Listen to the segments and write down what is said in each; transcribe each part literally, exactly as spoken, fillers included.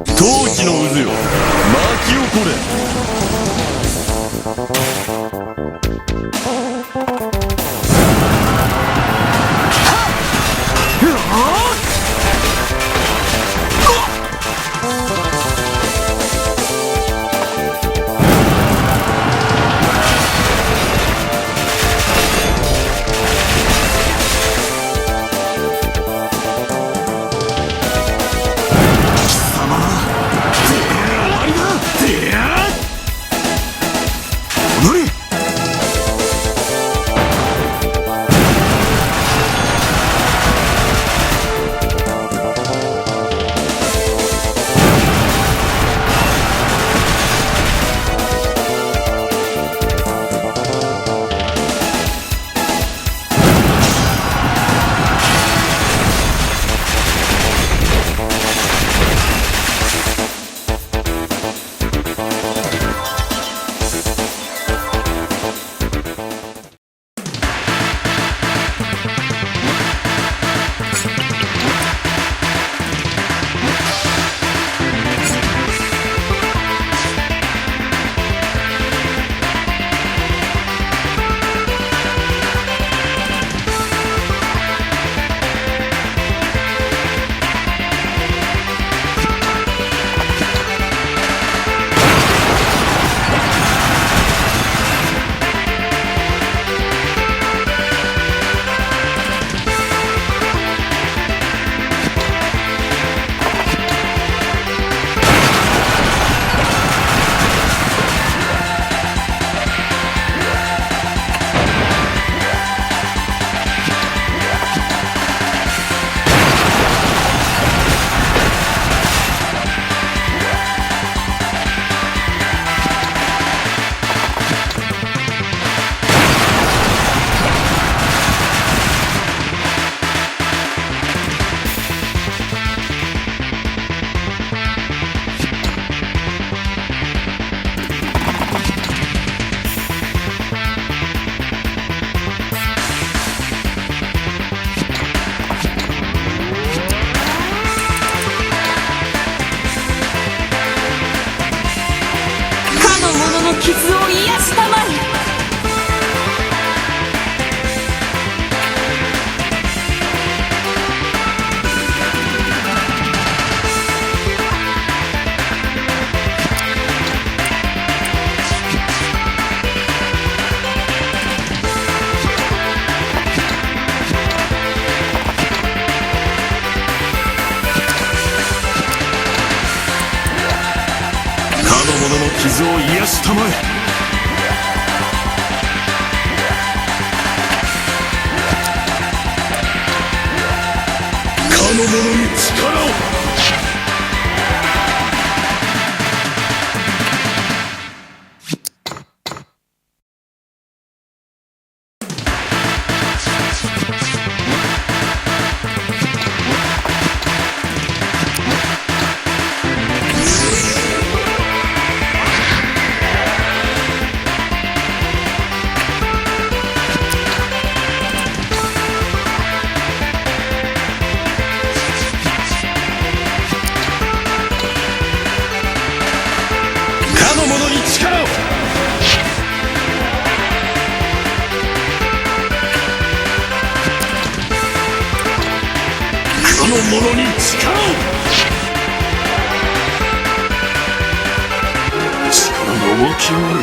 陶器の渦よ、薪をこれ。かの者の傷を癒したまえ。かの者の傷を癒したまえ。かの者に力を。かの者に力を。かの者に力を。力が湧き上がる。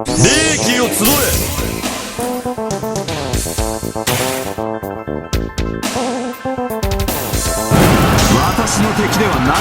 利益を集え。私の敵ではなく。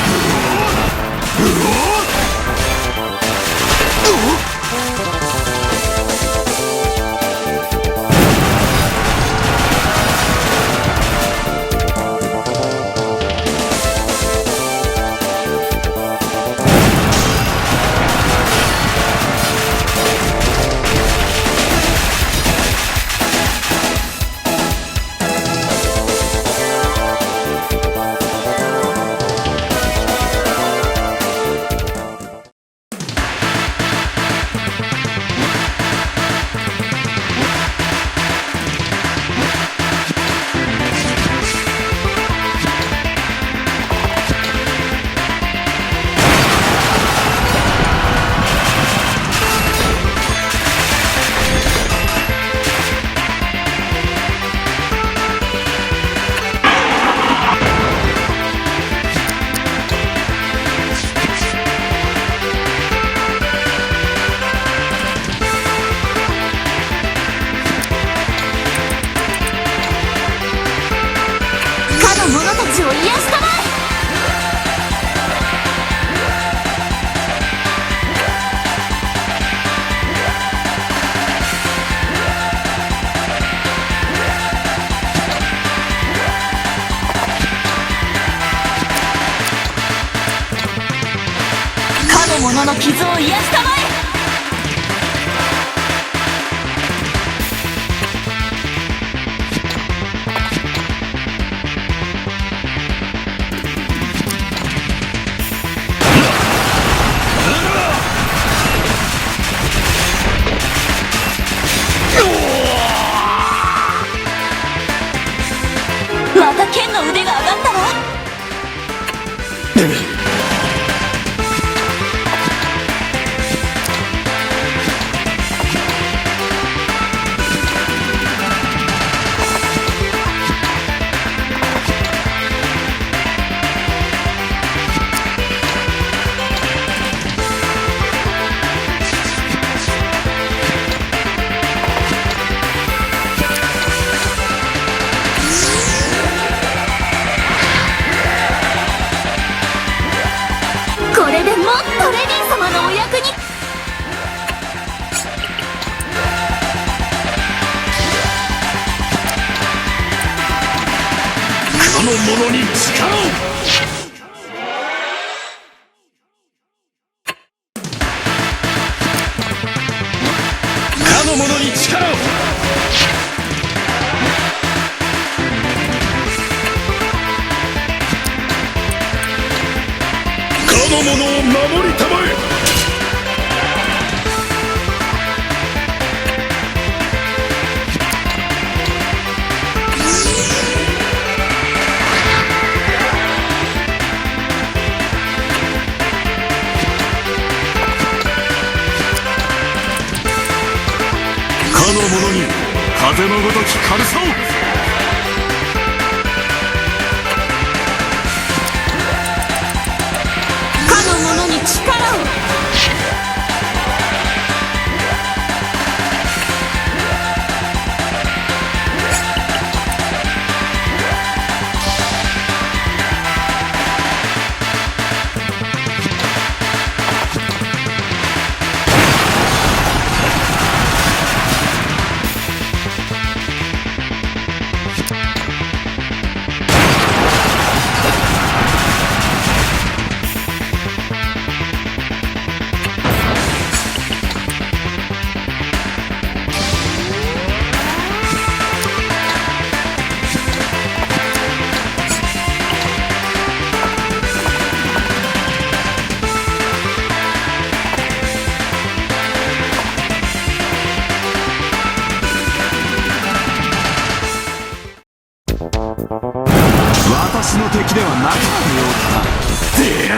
かの者たちを癒したまえ。かの者の傷を癒したまえ。またケンの腕が上がったわ。これでもっとレディー様のお役に。かの者に力を。者に力を。かの者を守りたまえ。かの者に風のごとき軽さを。かの者に力を。私の敵ではなかったようだな。であ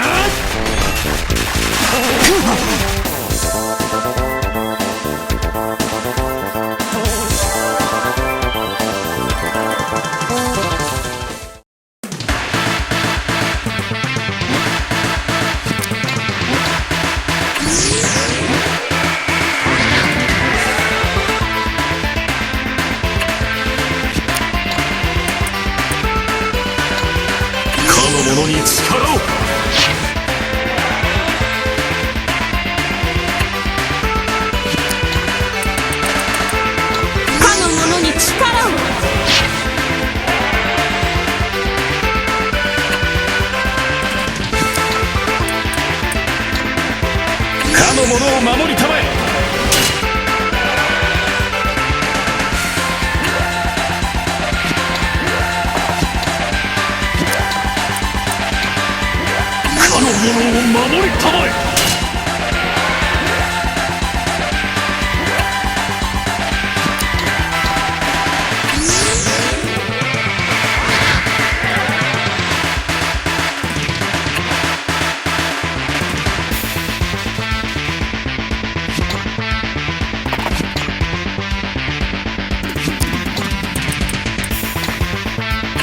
かの者に力を。かの者に力を。かの者を守りたまえ。かの者を守りたまえ。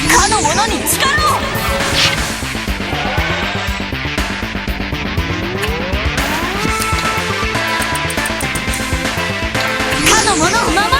かの者に力を。かの者を守